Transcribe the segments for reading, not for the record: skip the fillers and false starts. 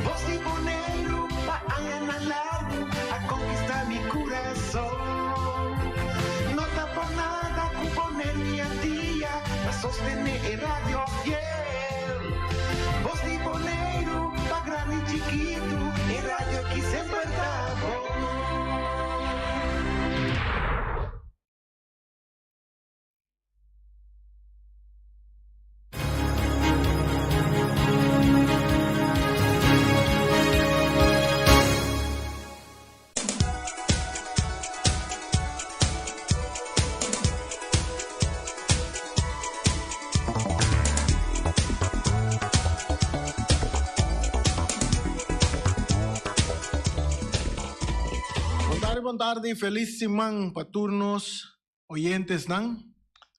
Bos di Boneiru pa añanan largu a konkistá mi kurason. No ta por nada ku Boneiru i Antia ta sostené e radio fiel. Bos di Boneiru pa grandi i chikitu, e radio ki semper ta bon. Bon tardi, bon tardi, felis siman pa tur nos. Oyentesnan,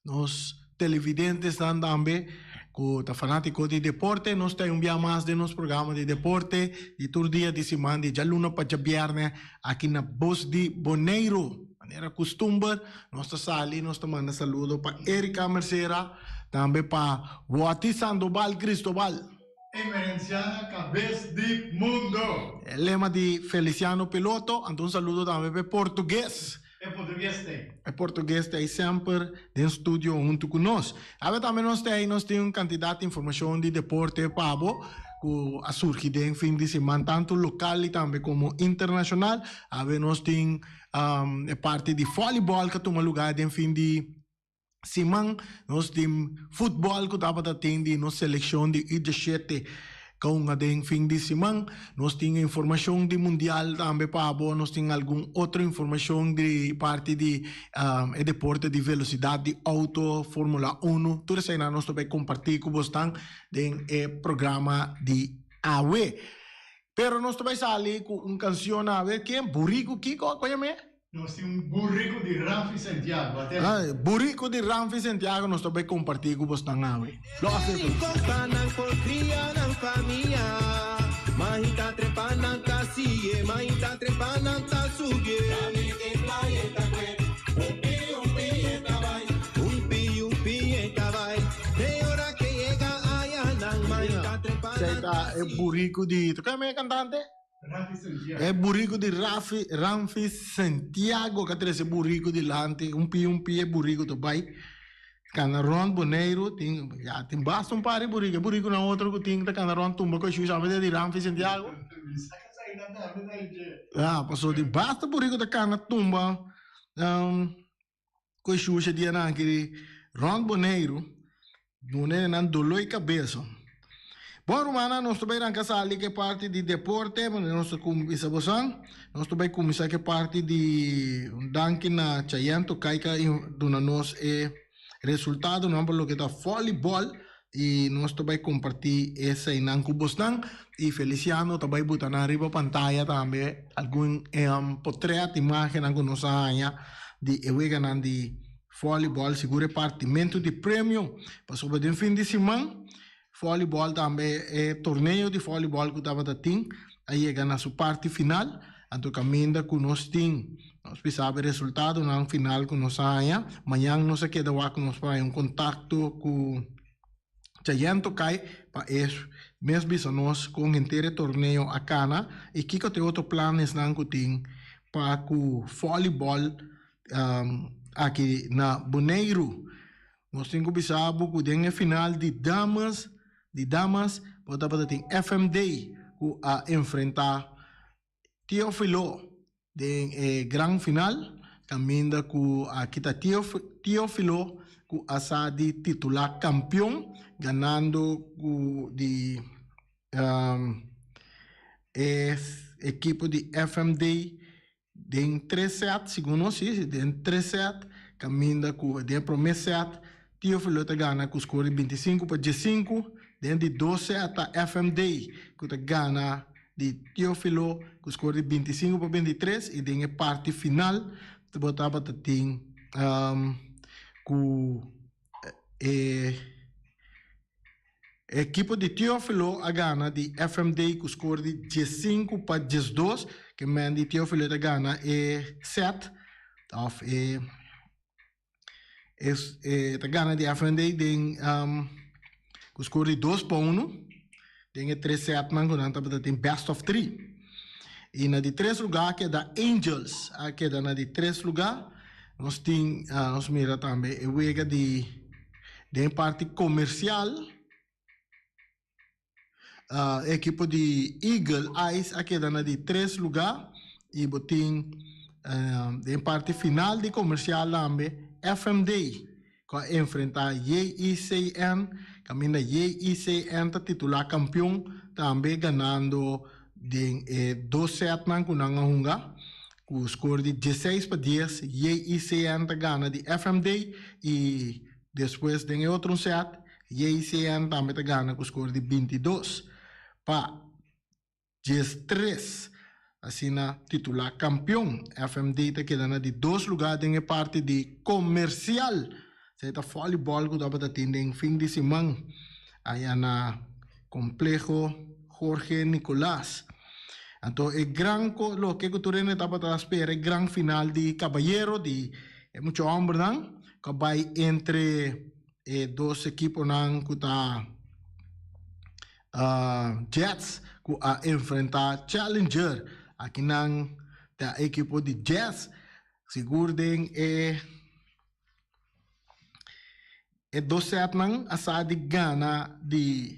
nos televidentesnan tambe ku ta fanátiko di deporte, nos ta un bia mas den nos programa di deporte di tur dia di siman di djaluna pa djabièrnè aki na Bos di Boneiru. Manera kustumber nos ta sali, nos ta manda saludo pa Erika Mercera, tambe pa Wati Sandoval Cristobal. Emerenciana kabes di mundo! E lema di Feliciano Piloto, anto un saludo tambe pa e portugues. E portugues ta ei. E portugues ta ei semper den studio huntu ku nos. Awe tambe nos ta ei, nos tin un kantidat di informashon di deporte pa bo ku a surgi den fin di siman tantu lokal i tambe komo internashonal. Awe nos tin e parti di vòlibòl ku a tuma lugá den fin di siman. Nos tin futbòl ku tabata tin di nos selekshon di U diesshete Kaunga den fin di siman. Nos tin informashon di mundial tambe pa bo. Nos tin algun otro informashon di parti di e deporte di velosidat di outo, Formula Uno. Tur eseinan nos ta bai kompartí ku bosnan den e programa di awe. Pero nos ta bai sali ku un kanshon awe. Ken? Buriku kiko? Koe yam'é? Nos tin un buriku di Ramfi Santiago, atende. Ay, buriku di Ramfi Santiago nos ta bay comparti cu bosnan awe. Lo hace Sin feliz. pa nan por cria nan famia. Mahita trepa nan ta sigue, mahita trepa nan ta subi. Dame e planeta kwe, un pi un pi e ta bai, un pi un pi e ta bai. Te ora ke yega aya nan, mahita trepa Esey nan ta ta e sigue. buriku di, ta kende e cantante? E buriku di Rafi, Ramfi Santiago ka trese buriku dilanti, un pia un pia e buriku ta bai kana rònt Boneiru, tin ya tin basta un par di buriku, e burikunan otro ku tin ta kana rònt tumba ku e shushi tabata di Ramfi Santiago. Ya, pasobra tin basta buriku ta kana tumba ku e shusha dianan aki rònt Boneiru, duna nan doló i kabesa. Bon rumannan, nos ta bai ranka sali ku e parti di deporte, manera nos ta kuminsá bosan. Nos ta bai kuminsá ku e parti di un danki na Chayanne Tokay ku a duna nos e resultadonan pa loke ta vòlibòl i nos ta bai kompartí eseinan ku bosnan. I Feliciano ta bai buta nan riba pantaya tambe algun potrèt, imágennan ku nos a haña di e weganan di vòlibòl, sigur e partimentu di premio. Pasobra den fin di siman vòlibòl tambe e torneo di vòlibòl ku tabata tin a yega na su parti final. Anto kaminda ku nos tin, nos bisa e resultadonan final ku nos a haña. Mañan nos a keda wak ku nos por haña un kontakto ku Chayanne Tokay pa e mes bisa nos kon henter e torneo a kana i kiko ta e otro planesnan ku tin pa ku vòlibòl aki na Boneiru. Nos tin ku bisa bo ku den e final di damas di damas bo tabata tin FMD ku a enfrentá Teofilo den e gran final kaminda ku aki ta Teofilo ku a sa di titulá kampion ganando ku di e ekipo di FMD Den tres sèt, segun nos si, den tres sèt, kaminda ku den e promé sèt Teofilo ta gana ku skor di bintisinku pa diesinku, den di dos sèt ta FMD ku ta gana di Teofilo ku skor di bintisinku pa bintitres i den e parti final bo tabata tin ku e Ekipo di Teofilo a gana di FMD ku skor di diesinku pa diesdos. Ke men di Teofilo ta gana e sèt òf e e ta gana di FMD den ku skor di dos pa unu. Den e tres setnan ku nan tabata tin best of three. I na di tres lugá a keda Angels a keda na di tres lugá. Nos tin nos mira tambe e wega di den e parti komersial e ekipo di Eagle Eyes a keda na di tres lugá i bo tin den parti final di komersial tambe FMD. Ku a enfrentá JICN, kaminda JICN ta titulá kampion, tambe ganando den e dos sètnan ku nan a hunga. Ku skor di dieseis pa dies, JICN ta gana di FMD i despues den e otro un sèt, JICN tambe ta gana ku skor di 22 pa 13. Asina titulá kampion. FMD ta keda na di dos lugá den e parti di komersial. Esei ta vòlibòl ku tabata tin den fin di siman aya na Kompleho Jorge Nicolaas. Anto e gran ko loke ku tur hende tabata spera e gran final di kabayero di e mucha hòmbernan ku a bai entre e dos ekiponan ku ta Jets ku a enfrentá Challenger. Akinan ta ekipo di Jets sigur den e e dos sètnan a sa di gana di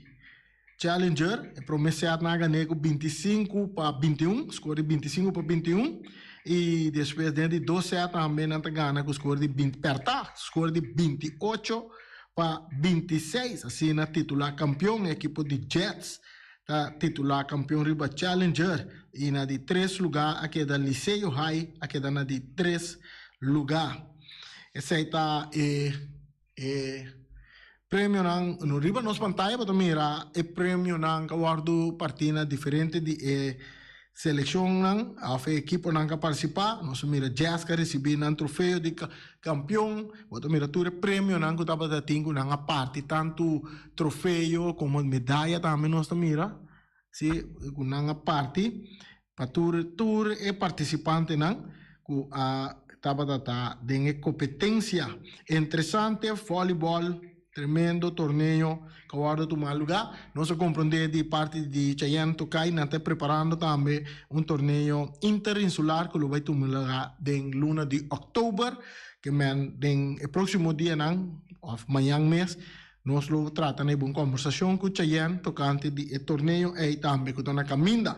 Challenger. E promé sèt nan a gané ku 25 pa 21, skor di 25 pa 21 i despues den di dos sèt tambe nan ta gana ku skor di binti pèrtá skor di 28 pa 26. Asina titulá kampion e ekipo di Jets ta titulá kampion riba Challenger i na di tres lugá a keda Liceo High a keda na di tres lugá. Esei ta e e premionan no riba nos pantaya bo ta mira e premionan ku a wòrdu partí na diferente di e Selekshonnan òf e ekiponan ku a partisipá, nos a mira Jazz ku a risibí nan trofeo di kampion, bo ta mira tur e premionan ku tabata tin ku nan a parti tantu trofeo komo medaya tambe nos ta mira, si, ku nan a parti pa tur tur e partisipantenan ku a tabata ta den e kompetensia. Interesante vòlibòl. Tremendo torneo ku a wòrdu tuma lugá. Nos a komprondé di parti di Chayenne Tokay nan ta preparando tambe un torneo interinsular ku lo bai tuma lugá den luna di òktober. Ke men den e próksimo dianan òf mañan mes nos lo trata na e bon kòmbersashon ku Chayenne tokante di e torneo ei tambe ku ta na kaminda.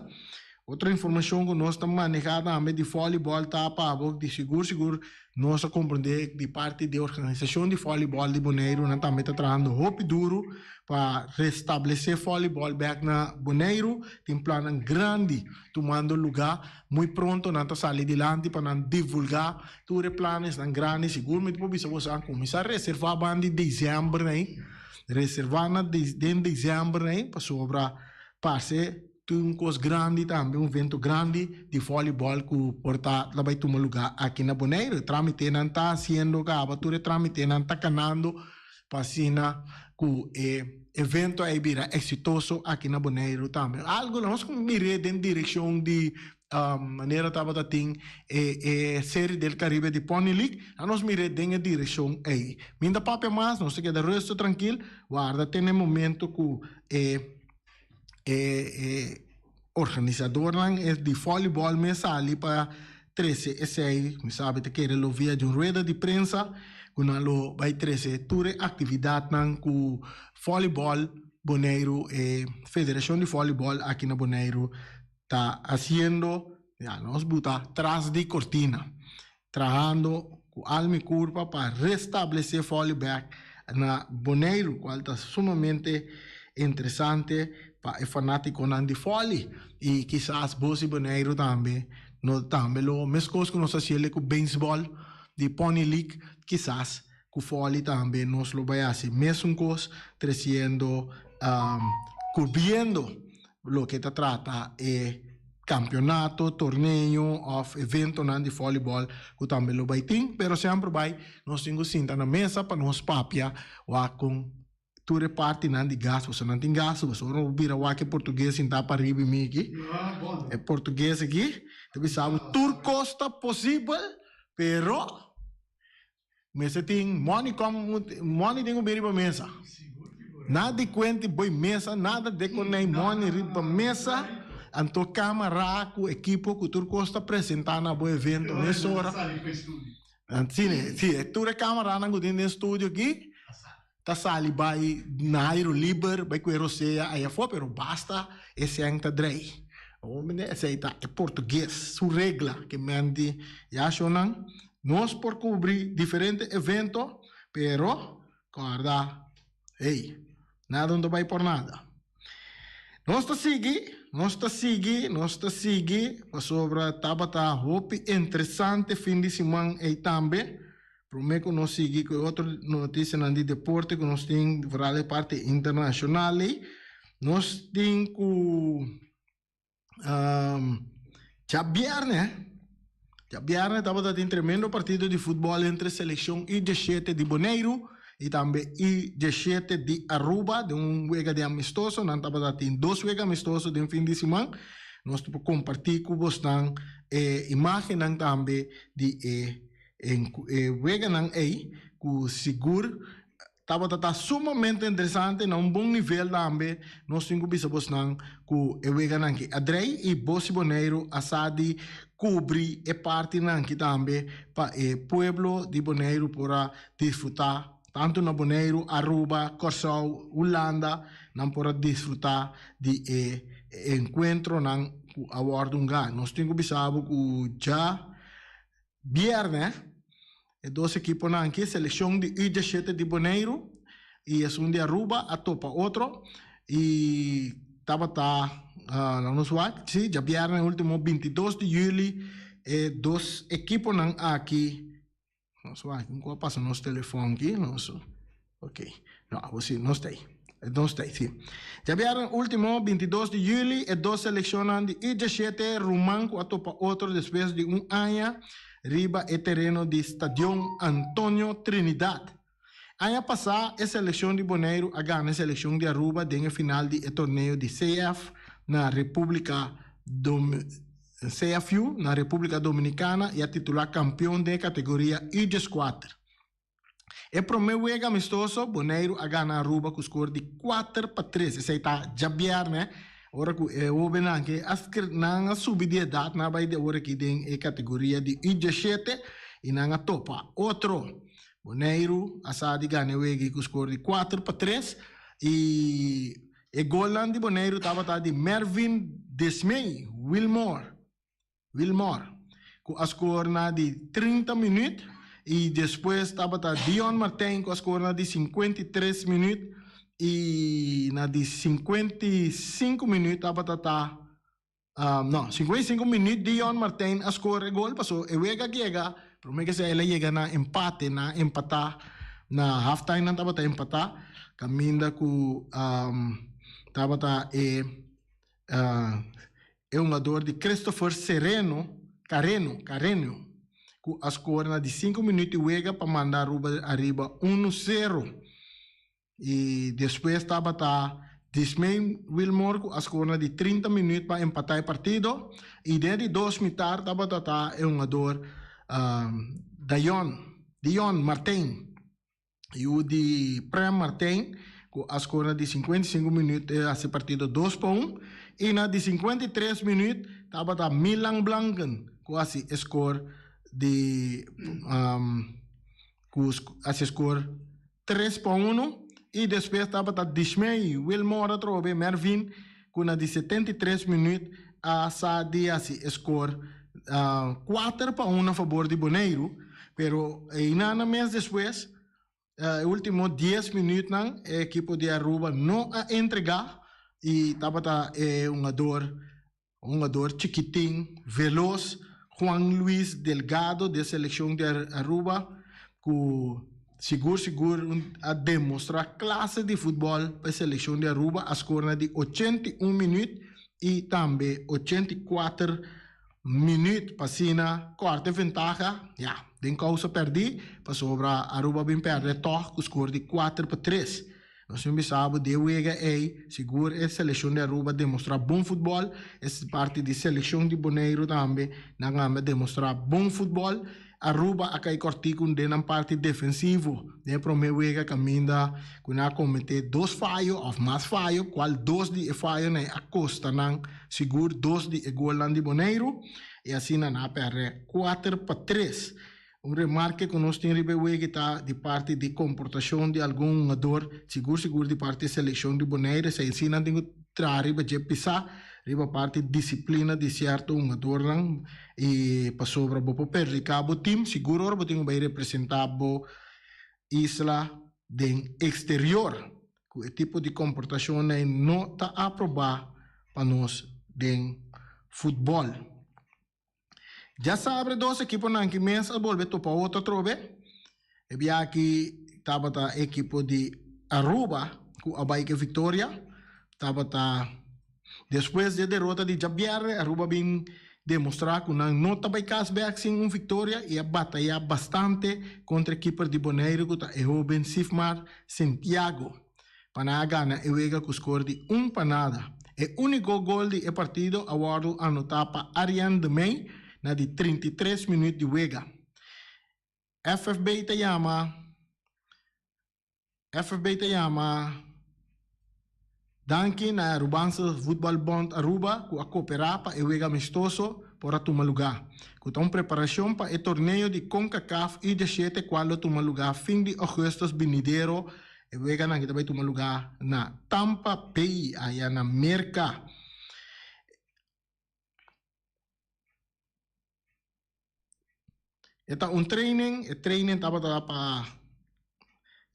Otro informashon ku nos ta manehá tambe di vòlibòl ta pa bo di sigur sigur nos a komprondé di parti di organisashon di vòlibòl di Boneiru nan tambe ta trahando hopi duru pa restablesé vòlibòl bèk na Boneiru. Tin plannan grandi tumando lugá. Muy pronto nan ta sali dilanti pa nan divulgá tur e planesnan grandi. Sigur mi ta por bisa boso a kuminsá reservá ban di desèmber nei, reservá na den desèmber nei pasobra parse. Tin un kos grandi tambe, un evento grandi di volleyball ku por ta ta bai tuma lugá aki na Boneiru. E trámitenan ta hasiendo kaba, tur e trámitenan ta kanando pa asina ku e evento ei bira eksitoso aki na Boneiru tambe. Algu nos ku mir'é den direkshon di manera tabata tin e e Serie del Caribe di Pony League, a nos mir'é den e direkshon ei. Mi ta papia mas, nos ta keda rustu trankil, warda te na e momento ku e. E e organisadornan e di volleyball mes sali pa trece esey, mi sabi ta kere lo via di un rueda di prensa cu nan lo bay trece tur e actividadnan cu volleyball Boneiru, e federacion di volleyball aki na Boneiru ta haciendo, ya nos buta tras di cortina trahando cu alma y curpa pa restablece volleyball na Boneiru, cual ta sumamente interesante pa e fanaticonan di volley y kisas bos di Boneiru tambe no tambe lo mescos cu nos haciele cu baseball di Pony League kisas cu volley tambe nos lo bay haci mesun cos treciendo cubriendo Loke ta trata e campeonato, torneo of eventonan di volleyball cu tambe lo bay tin, pero semper bay nos tin cu sinta na mesa pa nos papia wak con tur e partinan di gasto, pasobra nan tin gasto, pasobra ora bo bira wak e portugues sinta pariba di mi aki, e portugues aki ta bisa bo tur cos ta posibel, pero mester tin money come, money tin cu bini riba mesa. Nada di cuenti boy mesa, nada de konei money riba mesa. Anto camara cu equipo cu tur cos ta presenta na bo evento mesora. Si, si, tur e camaranan cu tin den studio aki ta sali bay na airo liber, bay cu e rosea aya afo, pero basta e sèn ta drei. Esey ta e portugues su regla ke men di ya shownan. Nos por cubri diferente evento, pero corda, hey, nada no ta bay por nada. Nos ta sigui, nos ta sigui, nos ta sigui, pasobra tabata hopi interesante fin di siman ey tambe. Prome cu nos sigui cu e otro noticianan di deporte cu nos tin, vooral e parti internacional ey, nos tin cu djabierne, djabierne tabata tin tremendo partido di futbol entre seleccion U diesshete di Boneiru y tambe U diesshete di Aruba den un wega di amistoso. Nan tabata tin dos wega amistoso den fin di siman. Nos ta por comparti cu bosnan e imagennan tambe di e E weganan ei ku sigur tabata ta sumamente interesante na un bon nivel tambe. Nos tin ku bisa bosnan ku e weganan ki a drei i Bosi Boneiru a sa di kubri e partinan ki tambe pa e pueblo di Boneiru por a disfrutá tantu na Boneiru, Aruba, Kòrsou, Hulanda nan por a disfrutá di e enkuentronan ku a wòrdu hungá. Nos tin ku bisa bo ku dja Bierne, e dos ekiponan aki, selekshon di U diesshete di Boneiru i esun di Aruba a topa otro i tabata laga nos wak, si, djabierne ultimo bintidos di yuli e dos ekiponan aki, nos wak, un ku a pasa nos telefon aki, nos. Ok, no, abo si, nos ta ei. Nos ta ei, si. Djabièrnè último, 22 di yüli, e dos selekshonnan di U 17 ruman ku a topa otro despues di un aña riba e tereno di Stadion Antonio Trinidad. Aña pasá e selekshon di Boneiru a gana e selekshon di Aruba den e final di e torneo di CF na Repúblika CFU na Repúblika Dominikana i a titulá kampion den e kategoria U 14. E promé wega amistoso, Boneiru a gana Aruba ku skor di 4-3. Esei ta djabièrnè, ora ku e hóbennan ke a nan a subi di edat, nan a bai di awor aki den e kategoria di U 17 i nan a topa otro. Boneiru a sa di gana e wega ku skor di 4-3 i e golnan di Boneiru tabata di Mervin Desmey Wilmore. Wilmore, ku a skor na di 30 minüt i despues tabata Dion Martijn ku a skor na di 53 minüt i na di 55 minüt tabata ta no, 55 minüt Dion Martijn a skor e gol paso e wega yega prome ke sea el a yega na empate na empatá na halftime nan tabata empatá kaminda ku tabata e E hungador di Christopher Sereno, Careno, Careno, cu a score na di cinco minuut di wega pa manda Aruba ariba uno sero. Y despues tabata Dismay Wilmore cu a score na di 30 minuut pa empata e partido. Y den di dos mitar tabata ta e hungador Dion, Dion Martijn. Yu di Prem Martijn ku a skor na di 55 minuut e hasi partido 2-1 i na di 53 minuut tabata Milan Blanken ku hasi e skor di ku hasi skor 3-1 i despues tabata Dishmey Wilmore atrobe Mervin ku na di 73 minuut a sa di hasi e skor 4-1 na fabor di Boneiru. Pero einan mes despues, e ultimo 10 minuutnan e ekipo di Aruba no a entrega y tabata e hungador, hungador chikitin, veloz, Juan Luis Delgado di e seleccion di Aruba cu sigur sigur a demostra clase di futbol pa e seleccion di Aruba, a score na di 81 minuut y tambe 84 Minuut pa asina kòrta e ventaha, ya, den kousa pèrdí, pasobra Aruba bin pèrdè tòg ku skor di 4-3. Nos tin bisa bo di e wega ei, sigur e selekshon di Aruba a demostrá bon futbòl, e parti di selekshon di Boneiru tambe, nan a demostrá bon futbòl. Aruba a kai kòrtiku den nan parti defensivo den e promé wega kaminda ku nan a kometé dos fayo òf mas fayo kual dos di e fayonan a kosta nan sigur dos di e golnan di Boneiru i asina nan a pèrdè 4-3. Un remarke ku nos tin riba e wega ta di parti di komportashon di algun hungador, sigur sigur di parti e selekshon di Bonaire, esei si nan tin ku traha riba dje pisá riba parti disiplina di sierto hungadornan i pasobra bo por perhudiká bo tim, sigur ora bo tin ku bai representá bo isla den eksterior ku e tipo di komportashon ei no ta aprobá pa nos den futbòl. Djasabre dos ekiponan ki mes a bolbe topa otro atrobe. E bia aki tabata ekipo di Aruba ku a bai ku e viktoria. Tabata despues di e derota di djabièrnè Aruba bin demostrá ku nan no ta bai kas bèk sin un viktoria i a batayá bastante kontra e kiper di Boneiru ku ta e hóben Sifmar Sintiago. Pa nan a gana e wega ku skor di un pa nada. E úniko gol di e partido a wòrdu anotá pa Arjen de Meij na di 33 minüt di wega. FFB ta yama FFB ta yama danki na e Arubaanse Voetbal Bond Aruba ku a koperá pa e wega amistoso por a tuma lugá, ku ta un preparashon pa e torneo di Concacaf U17 kual lo tuma lugá fin di ògùstùs binidero. E weganan aki ta bai tuma lugá na Tampa Bay, aya na Merka. E ta un training, e training tabata pa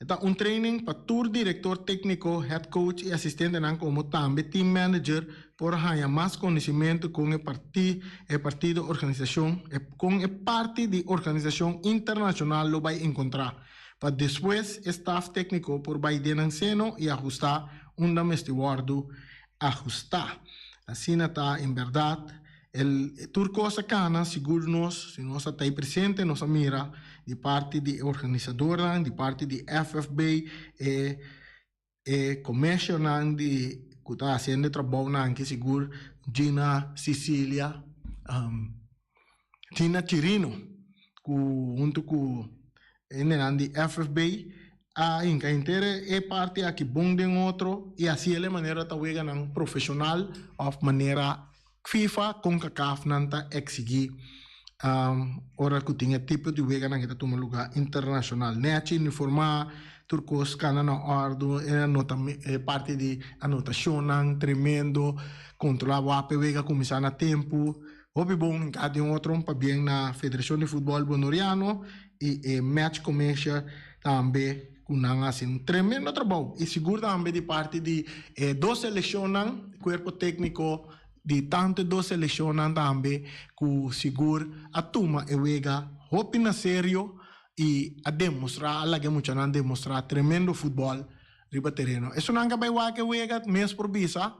E ta un training pa tur direktor tékniko, head coach i asistentenan komo tambe team manager por haña mas konosimentu kon e parti e partido organisashon kon e parti di organisashon internashonal lo bai enkontrá. Pa despues e staf tékniko por bai den nan seno i ahustá unda mester wòrdu ahustá. Asina ta en bèrdat el tur kos a kana sigur nos si nos a ta ei presente nos a mira di parti di e organisadornan di parti di FFB e e comercionan di cu ta haciendo e trabounan aki sigur Gina Cicilia Gina Chirino cu hunto cu hendenan di FFB a hinca henter e parti aki bon den otro y haci el e manera ta weganan profesional of manera FIFA, Concacaf nan ta exigi ora cu tin e tipo di weganan cu ta tuma lugar internacional. Nechi uniforma, tur cos cana na ordo, e anota e parti di anotacionnan tremendo, controla wap e wega cuminsa na tempo. Hopi bon hinca den otro pabien na Federacion di Futbol Bonoriano y e Match Commissioner tambe cu nan a haci un tremendo trabou y sigur tambe di parti di e dos seleccionnan, cuerpo tecnico di tanto e dos seleccionnan tambe cu sigur a tuma e wega hopi na serio y a demostra, a laga e muchanan demostra tremendo futbol riba tereno. Esunnan cu a bay wak e wega mes por bisa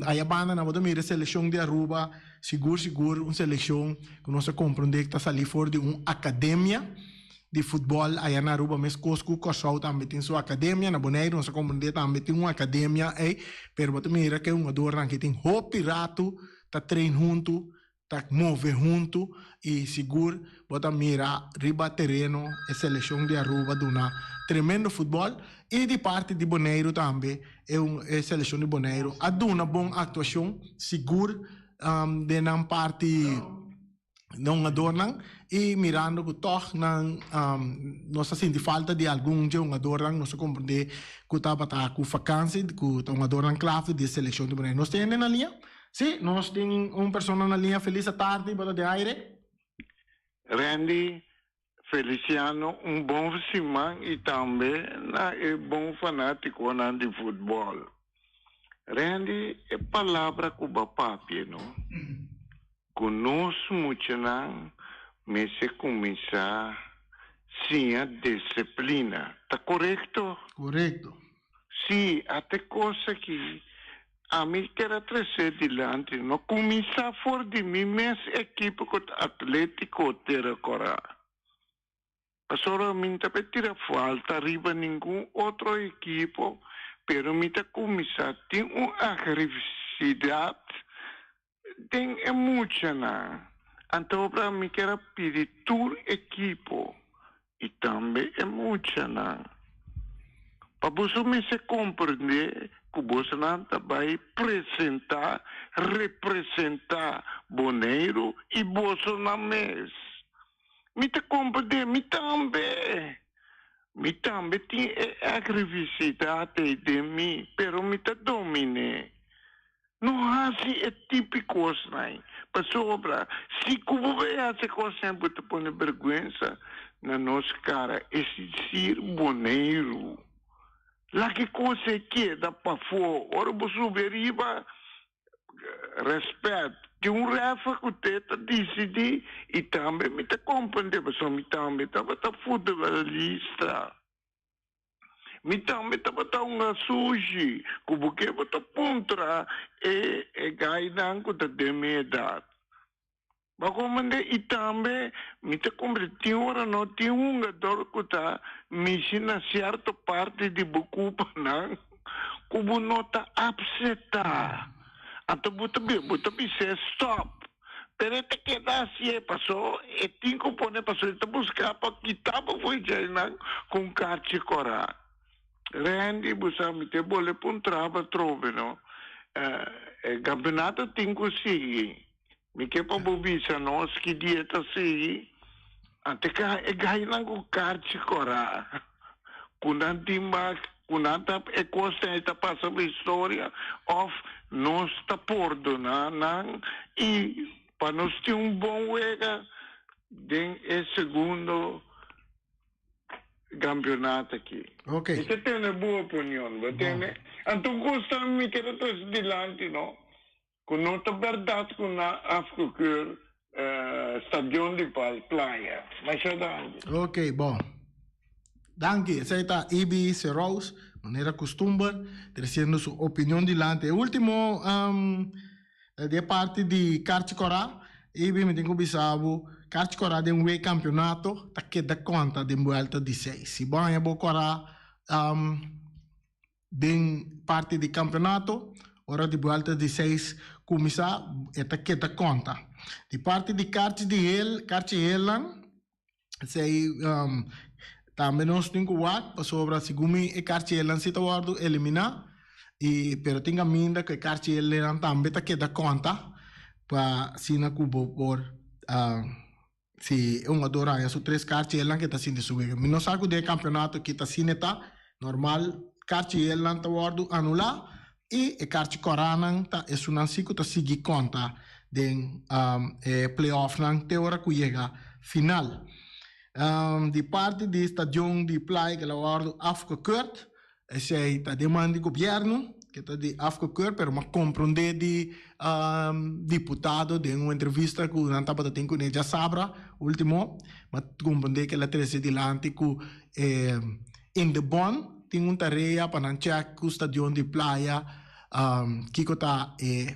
Aya banda nan bo ta mira e seleccion di Aruba, sigur sigur un seleccion cu nos a comprende cu ta sali for di un academia di futbol aya na Aruba mescos cu Corsou tambe tin su academia, na Boneiru nos a comprende tambe tin un academia ey, pero bo ta mira cu e hungadornan aki tin hopi rato ta train hunto ta move huntu y sigur bo ta mira riba tereno e seleccion di Aruba duna tremendo futbol y di parti di Boneiru tambe e un e seleccion di Boneiru a duna bon actuacion sigur den nan parti den hungadornan y mirando cu tog nan nos a sinti falta di algun dje hungadornan nos a comprende cu tabata cu vakantie cu ta hungadornan clave di e seleccion di Boneiru. Nos tin hende na liña? Sí, nos tin un persona na liña. Feliz atardi, bo ta den aire. Randy Feliciano un bon siman y tambe na e bon fanaticonan di futbol. Randy e palabra cu bo a papia no, cu nos muchanan mester cuminsa siña disciplina, ta corecto? Corecto. Sí, ate cos aki Ami kier a tresé dilanti no kuminsá for di mi mes ekipo ku ta Atlétiko Tera Kòrá. Pasobra mi no ta por tira falta riba ningun otro ekipo, pero mi ta kuminsá tin un agresividat den e muchanan. Anto pa mi kier a pidi tur ekipo i tambe e muchanan pa boso mester komprendé ku bosonan ta bai presentá, representá Boneiru i bosonan mes. Mi ta komprendé, mi tambe. Mi tambe tin e agresividat ei den mi, pero mi ta dominé. No hasi e tipi kosnan, pasobra si ku bo bai hasi e kosnan bo ta pone bergwensa na nos kara, es desir Boneiru. Laga e kos ei keda pafó, ora bo subi ariba, rèspèt. Tin un rèfer ku te ta disidí i tambe mi ta komprendé pasobra mi tambe tabata futbolista. Mi tambe tabata un asushi ku bo ke bo ta puntra e e gainan ku ta den mi edat. Bo a komprendé? I tambe mi ta komprendé tin ora no tin hungador ku ta mishi na sierto parti di bo kupanan ku bo no ta apseptá. Anto bo ta bo ta bis'é stòp. Pero e ta keda hasié paso e tin ku pone paso e ta buska pa kita bo for djeinan ku un karchi kòrá. Randy bo sa mi te bole pa un traba atrobe no. E kampeonato tin ku sigui. Mi ke pa bo bisa nos ki dia ta sigui. Ante ka e gainan ku karchi kòrá ku nan tin bak ku nan ta e kosnan ei ta pasa pa historia òf nos ta pordoná nan i pa nos tin un bon wega den e segundo kampionato aki. Ok. Mi ta tene bo opinion, bo tene? Anto kosnan mi kere trese dilanti no. Ku no ta bèrdat ku nan afgekeur stadion di Playa. Masha danki. Ok, bon. Danki. Esei ta Ibi Serous, manera kustumber, tresiendo su opinion dilanti. E ultimo di e parti di Karchi Kòrá, Ibi, mi tin ku bisa bo, Karchi Kòrá den wei kampionato ta keda konta den buelta di seis. Si bo haña bo kòrá Den parti di campeonato, ora di buelta di seis cuminsa, e ta keda conta. Di parti di karchi di hel, karchi helnan, esey tambe nos tin cu wak, pasobra segun mi e karchi helnan si ta wordo elimina, y pero tin caminda cu e karchi helnan tambe ta keda conta, pa asina cu bo por. Si e hungador haña su tres karchi elnan ke ta sinti su wega. Mi no sa ku den e kampionato ki ta asina e ta. Normal karchi elnan ta wòrdu anulá i e karchi kòrànan ta esunnan si ku ta sigui konta den e play-offnan te ora ku yega final. Di parti di stadion di Playa ke la wòrdu afgekeurd. Esei ta den man di gobièrnu ke ta di afgekeur pero m'a komprondé di diputado den un entrevista ku nan tabata tin kuné djasabra último m'a komprondé ke el a trese dilanti ku Indebon tin un tarea pa nan chèk ku stadion di Playa kiko ta e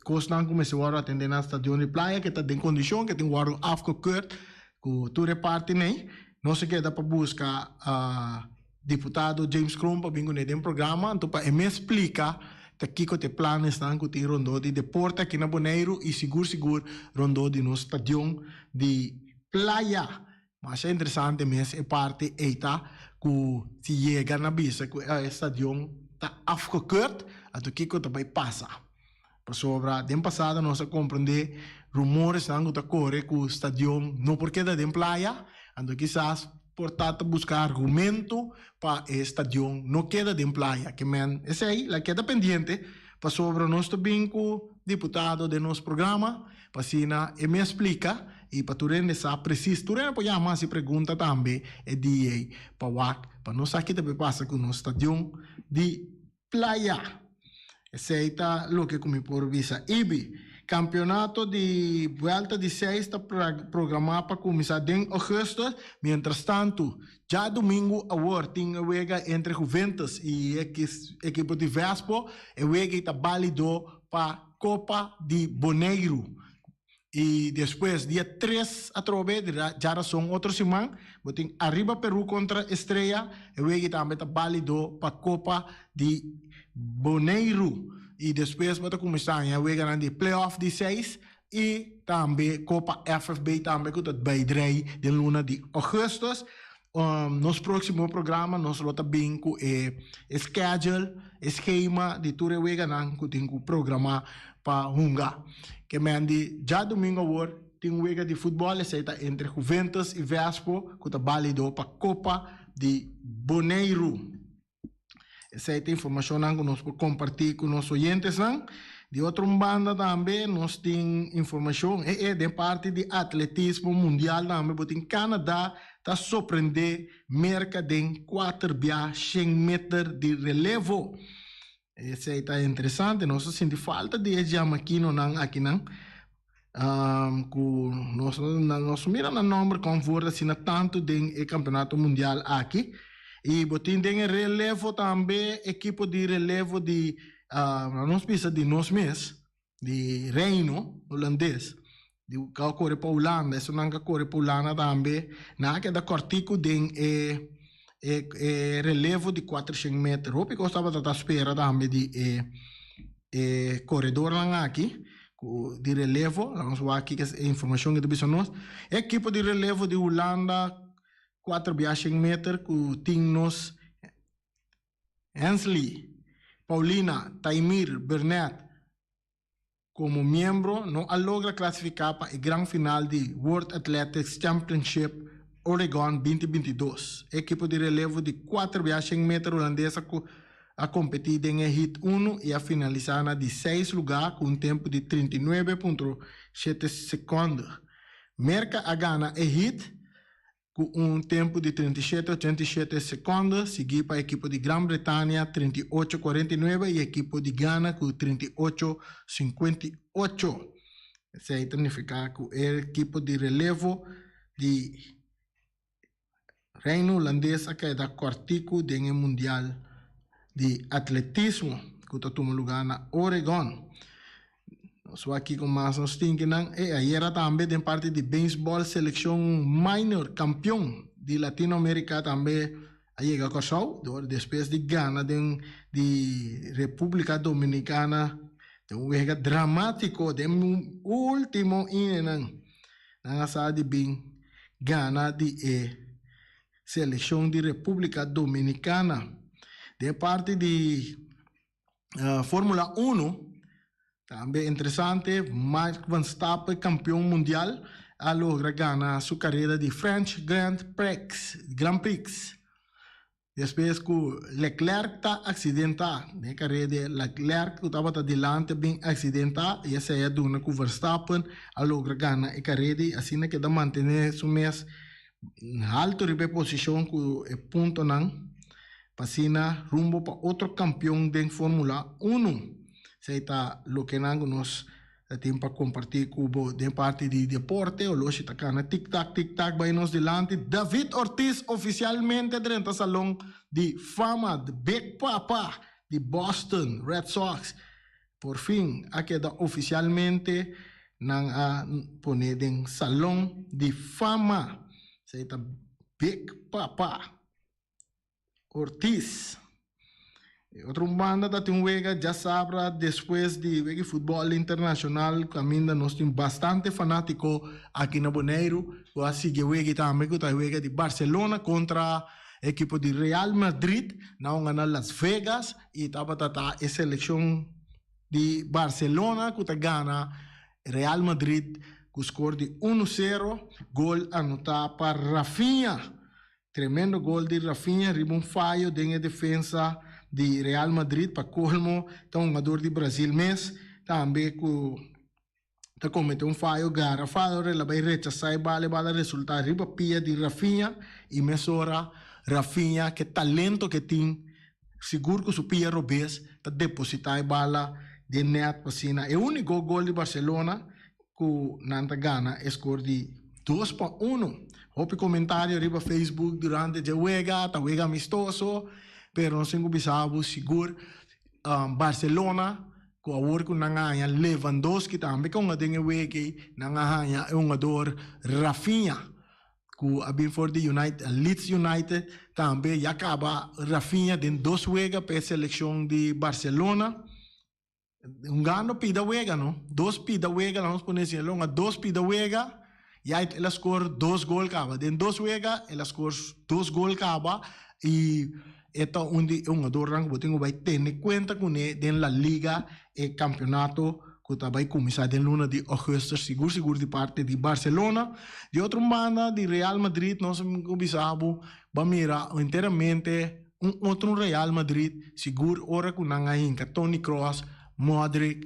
kosnan ku mester wòrdu atendé na stadion di Playa ke ta den kondishon ke tin wòrdu afgekeurd ku tur e partinan. Nos a keda pa buska Diputado James Kroon pa bin kuné den programa, anto pa e mes splika ta kiko ta e planesnan ku tin rondó di deporte aki na Boneiru i sigur sigur rondó di nos stadion di playa. Masha interesante mes e parti ei ta ku si yega na bisa ku e stadion ta afgekeurd, anto kiko ta bai pasa. Pasobra den pasado nos a komprendé rumoresnan ku ta kore ku stadion no por keda den playa, anto kisas por ta ta buska argumento pa e stadion no keda den playa. Ke men esei la keda pendiente pasobra nos ta bin ku diputado den nos programa pa asina e mes splika i pa tur hende sa presis. Tur hende por yama hasi pregunta tambe e dia ei pa wak pa nos sa ki ta bay pasa ku nos stadion di Playa. Esei ta loke ku mi por bisa. Ibi, Kampionato di Buelta di seis ta programá pa kuminsá den ougùstùs. Mientrastantu, djadumingu awor tin e wega entre Juventus i ekipo di Vespo. E wega ei ta bálido pa Kopa di Boneiru. I despues dia tres atrobe, djarason otro siman, bo tin Arriba Peru kontra Estrella, e wegi tambe ta balido pa Kopa di Boneiru. I despues bo ta kuminsá haña weganan di play-off di seis. i tambe Kopa FFB tambe ku ta bai drei den luna di ougùstùs. Nos próksimo programa nos lo ta bin ku e schedule, e skema di tur e weganan ku tin ku programá pa hunga. Ke men di djadumingu awor tin wega di futbòl, esei ta entre Juventus i Vespo ku ta bálido pa Kopa di Boneiru. Esei ta informashonnan ku nos por kompartí ku nos oyentesnan. Di otro un banda tambe nos tin informashon e e den parti di atletismo mundial tambe bo tin Canada ta sorprendé Merka den kuater bia shen meter di relevo. Esei ta interesante, nos a sinti falta di e djamakinonan akinan ku nos nos mira nan nomber kon for asina tantu den e kampeonato mundial aki. I bo tin den e relevo tambe ekipo di relevo di nos bisa di nos mes di Reino Hulandes di ku a kore pa Hulanda, esunnan ku a kore pa Hulanda tambe nan a keda kòrtiku den e e relevo di kuatershen meter. Hopi kos tabata ta spera tambe di e e koredornan aki ku di relevo. Laga nos wak kiko e informashon ke ta bisa nos. E ekipo di relevo di Hulanda kuater bia shen meter ku tin nos Hensley, Paulina, Taimir, Burnett komo miembro no a logra klasifiká pa e gran final di World Athletics Championship Oregon binti binti dos. E ekipo di relevo di kuater bia shen meter hulandes a a kompetí den e heat unu i a finalisá na di seis lugá ku un tempu di 39.7 sekònde. Merka a gana e heat ku un tempu di 37 87 sekònde, siguí pa ekipo di Gran Bretania 38 49 i ekipo di Ghana ku 38 58. Esei ta nifiká ku e ekipo di relevo di Reino Hulandes a keda kòrtiku den e Mundial di Atletismo ku ta tuma lugá na Oregon. Nos wak kiko mas nos tin ki nan. E ayera tambe den parti di beisbòl selekshon minor kampion di Latino Amerika tambe a yega Kòrsou dor despues di gana den di Repúblika Dominikana den un wega dramátiko den último inenan nan a sa di bin gana di e selekshon di Repúblika Dominikana. Den parti di Formula Uno, tambe interesante, Max Verstappen kampion mundial a logra gana su karera di French Grand Prix, Grand Prix. Despues ku Leclerc ta aksidentá den e karera di Leclerc ku tabata dilanti a bin aksidentá i esei a duna ku Verstappen a logra gana e karera i asina keda mantené su mes haltu riba e posishon ku e puntonan. Pa asina rumbo pa otro kampion den Formula Uno. Esei ta lokenan ku nos ta tin pa kompartí ku bo den parti di deporte. Oloshi ta kana tik tak tik tak bai nos dilanti. David Ortiz ofisialmente drenta salon di fama. The Big Papa di Boston Red Sox por fin a keda ofisialmente nan a pone den salon di fama. Esei ta Big Papa. Ortiz. E otro un banda ta tin un wega djasabra despues di wega di futbòl internashonal kaminda nos tin bastante fanátiko aki na Boneiru ku a sigui e wega tambe ku ta e wega di Barcelona kontra e ekipo di Real Madrid nan a gana Las Vegas i tabata ta e selekshon di Barcelona ku ta gana Real Madrid ku skor di uno sero gol anotá pa Rafinha. Tremendo gol di Rafinha riba un fayo den e defensa di Real Madrid pa colmo ta un hungador di Brazil mes tambe cu ta comete un fayo garrafal ora el a bay rechasa e bal e bal a resulta riba pia di Rafinha y mesora Rafinha ke talento ke tin sigur cu su pia robes ta deposita e bala den net pa asina e unico gol di Barcelona ku nan ta gana e skor di 2-1. Hopi komentario riba Facebook durante dje wega, ta wega amistoso, pero nos tin ku bisa bo sigur Barcelona ku awor ku nan a haña Lewandowski tambe ku hunga den e wega ei, nan a haña e hungador Rafinha ku a bin for di United, Leeds United tambe ya kaba Rafinha den dos wega pa e selekshon di Barcelona. Hungando pida wega no, dos pida wega laga nos pone asina, el a hunga dos pida wega ya el a score dos gol caba. Den dos wega el a score dos gol caba y e ta un di e hungadornan cu bo tin cu bay tene cuenta cune den La Liga, e campeonato cu ta bay cuminsa den luna di augustus sigur sigur di parti di Barcelona. Di otro banda di Real Madrid nos a bisa bo ba mira enteramente Un otro Real Madrid sigur ora ku nan a hinka Toni Kroos, Modric,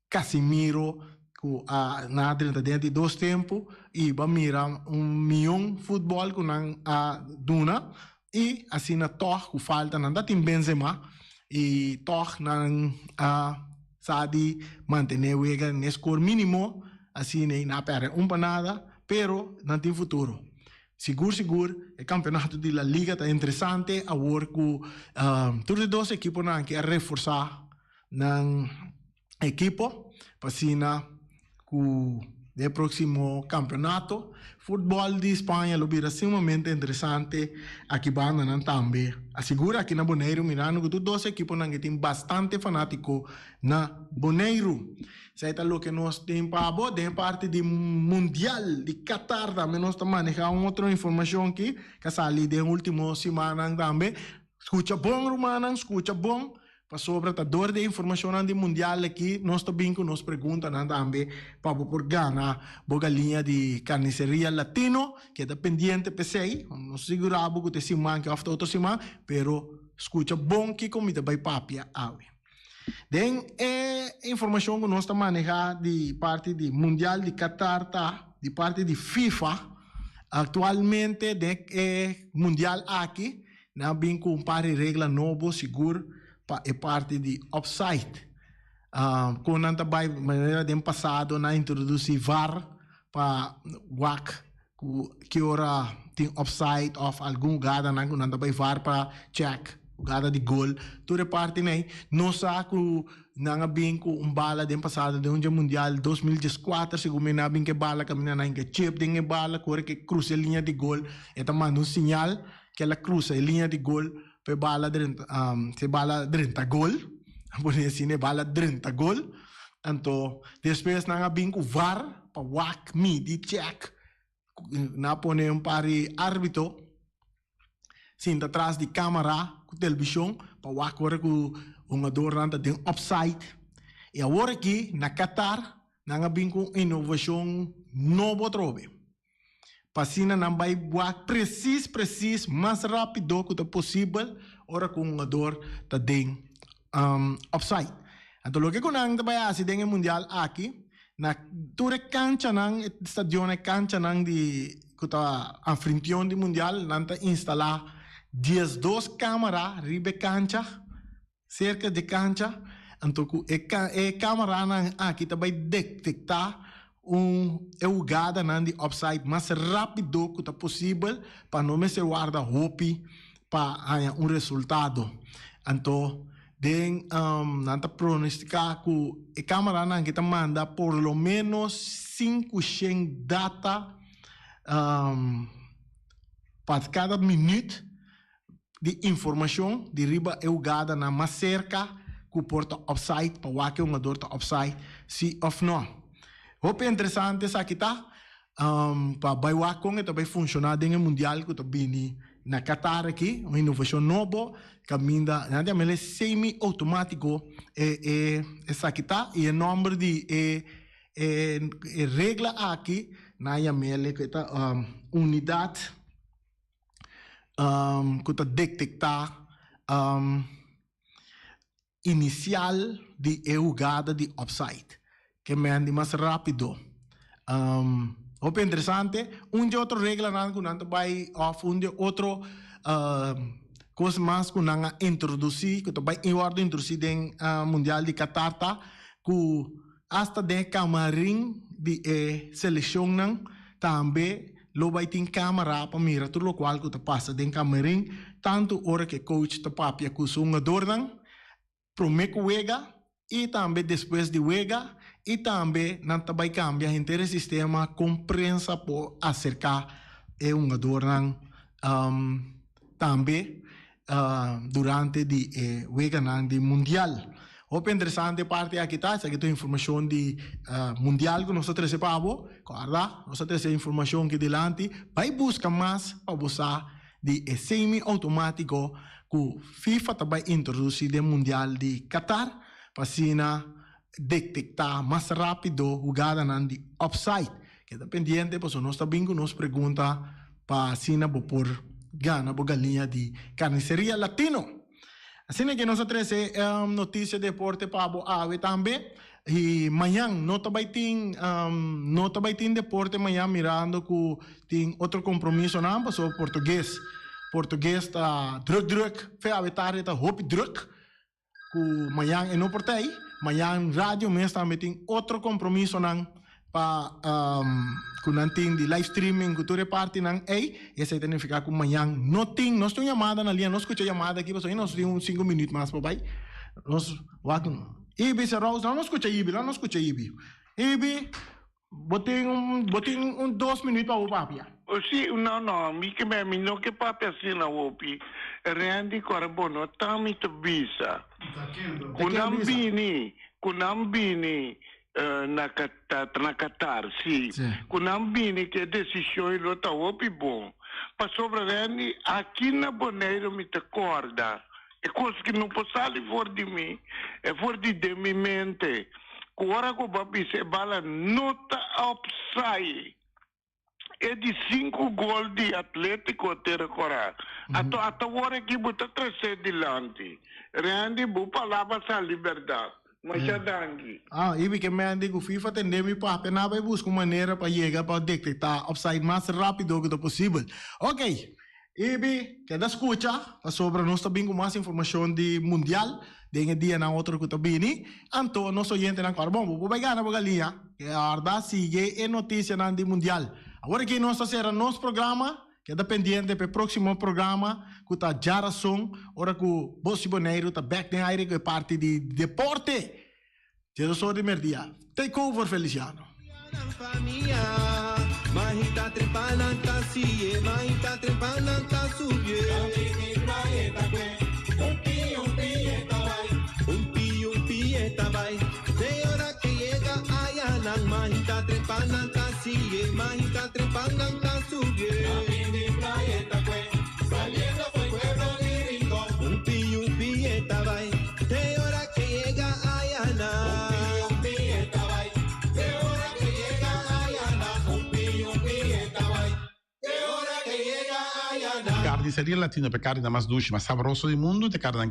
Casemiro ku a nan a drenta den di dos tempu i bo a mira un mion futbòl ku nan a duna i asina tòg ku falta nan ta tin Benzema i tòg nan a sa di mantené wega n'e skor mínimo asina i nan a pèrdè un pa nada pero nan tin futuro. Sigur sigur e campeonato di La Liga ta interesante awor cu tur di dos equiponan aki a reforsa nan equipo pa asina cu den e proximo campeonato futbol di Spaña lo bira sumamente interesante aki banda nan tambe. Asigur aki na Boneiru mirando cu tur dos equiponan aki tin bastante fanatico na Boneiru. Esei ta loke nos tin pa bo. Den parti di Mundial di Qatar tambe nos ta maneha un otro informacion ki a sali den ultimo simannan tambe. Scucha bon rumannan, scucha bon, pasobra ta dor di e informacionnan di Mundial aki nos ta bin cu nos preguntanan tambe pa bo por gana bo galiña di Carniceria Latino. Keda pendiente p'esei. Nos sigura bo cu ta e siman aki of ta otro siman, pero scucha bon kico mi ta bay papia awe. Den e informashon ku nos ta manehá di parti di Mundial di Qatar ta di parti di FIFA, aktualmente den e Mundial aki nan a bin ku un par di regla nobo sigur pa e parti di offside. Kon nan ta bai manera den pasado nan a introdusí var pa wak Ku ki ora tin offside of algun hugadanan ku nan ta bai var pa check hugada di gol. Tur e parti nei nos sa ku nan a bin ku un bala den pasado den un dje mundial 2014 segun mi nan a bin ku e bala kaminda nan hinka chip den e bala ku ora ke krusa e liña di gol e ta manda un siñal ke el a krusa e liña di gol pa e bala drenta si e bala drenta gol a pone asina e bala drenta gol anto despues nan a bin ku var pa wak midi check nan a pone un par di arbitro sinta tras di camara ku televishon pa wak ora ku hungadornan ta den offside y awor aki na Qatar nan a bin ku un inovashon nobo atrobe. Pa asina nan bai wak presis presis mas rapido ku ta posibel ora ku un hungador ta den offside. Anto loke ku nan ta bai hasi den e mundial aki, na tur e kanchanan, e stadionnan, e kanchanan di ku ta anfrintion di mundial, nan ta instalá 12 kamera riba e kancha, Serka dje kancha, anto ku e e kameranan aki ta bai detektá un e hugadanan di offside mas rápido ku ta posibel pa no mester warda hopi pa haña un resultado. Anto den nan ta pronostiká ku e kameranan aki ta manda por lo ménos 500 data pa kada minüt. Di informashon di riba e hugadanan mas serka ku por ta offside pa wak e hungador ta offside si òf nò. Hopi interesante esaki ta pa bai wak kon e ta bai funshoná den e mundial ku ta bini na Qatar aki, un inovashon nobo kaminda nan ta yama el semi outomátiko e esaki ta i e nòmber di e e regla aki nan a yam'el ku e ta unidat. Ku ta detektá inisial di e hugada di offside. Ke men di mas rápido. Hopi interesante. Un di otro reglanan ku nan ta bai òf un di otro kos mas ku nan a introdusí ku ta bai wòrdu introdusí den Mundial di Qatar ta ku asta den e kamarin di e selekshonnan tambe Lo bai tin camara pa mira tur locual cu ta pasa den camerin, tanto ora cu e coach ta papia cu su hungadornan prome cu wega y tambe despues di wega y tambe nan ta bai cambia henter e sistema con prensa por acerca e hungadornan tambe durante di e weganan di mundial. Hopi interesante parti aki ta, esaki ta informacion di mundial cu nos ta trece pa bo. Corda, nos ta trece informacion aki dilanti, bay busca mas pa bo sa di e semi-automatico cu FIFA ta bay introduci den mundial di Qatar pa asina detecta mas rapido hugadanan di offside. Keda pendiente pasobra nos ta bin cu nos pregunta pa asina bo por gana bo galiña di Carniceria Latino. Asina ke nos a trece noticia deporte pa bo awe tambe. Y mañan no ta bay tin no ta bay tin deporte mañan mirando cu tin otro compromisonan pasobra Portugues Portugues ta druk druk fe awe tarde ta hopi druk cu mañan e no por ta ey. Mañan radio mes tambe tin otro compromisonan pa cu nan tin di live streaming cu tur e partinan ey. Esey ta nifica cu mañan no tin, nos tin un yamada na liña, no scucha yamada aki pasobra nos tin un cinco minuut mas pa bay. Nos wak Ibi Serous, nan no scucha Ibi, nan no scucha Ibi. Ibi, bo tin un, bo tin un dos minuut pa bo papia. O si, no, no, mi ke mi no ke papia asina hopi. Randy kore bo no ta mi ta bisa. Ku nan bini, ku nan bini na na Qatar, si. Ku nan bini ku e desishon lo ta hopi bon. Pasobra Randy, aki na Boneiru mi ta kòrda E kos ki no por sali for di mi, e for di den mi mente, ku ora ku bo a bisa e bala no ta opsai. E di sinku gol di Atletico te rekorá. Ato ata wor aki bo ta tres'é dilanti. Randy, bo palabra sali bèrdat. Masha danki. Ah, i ke men di ku FIFA tende mi papia nan bai buska un manera pa yega pa detektá offside mas rápido ku ta posibel. Ok, Ibi, keda skucha pasobra nos ta bin ku mas informashon di mundial den e dianan otro ku ta bini. Anto nos oyentenan kòrda bon, bo por bai gana bo galiña. Kòrda sigui e notisianan di mundial. Awor aki nos ta sera nos programa. Keda pendiente pa e próksimo programa ku ta djarason ora ku Bos di Boneiru ta bèk den aire ku e parti di deporte. Djedosor di merdia. Take over Feliciano. Carniceria Latino pa e carninan mas dushi, mas sabroso di mundu, ta e carninan ku.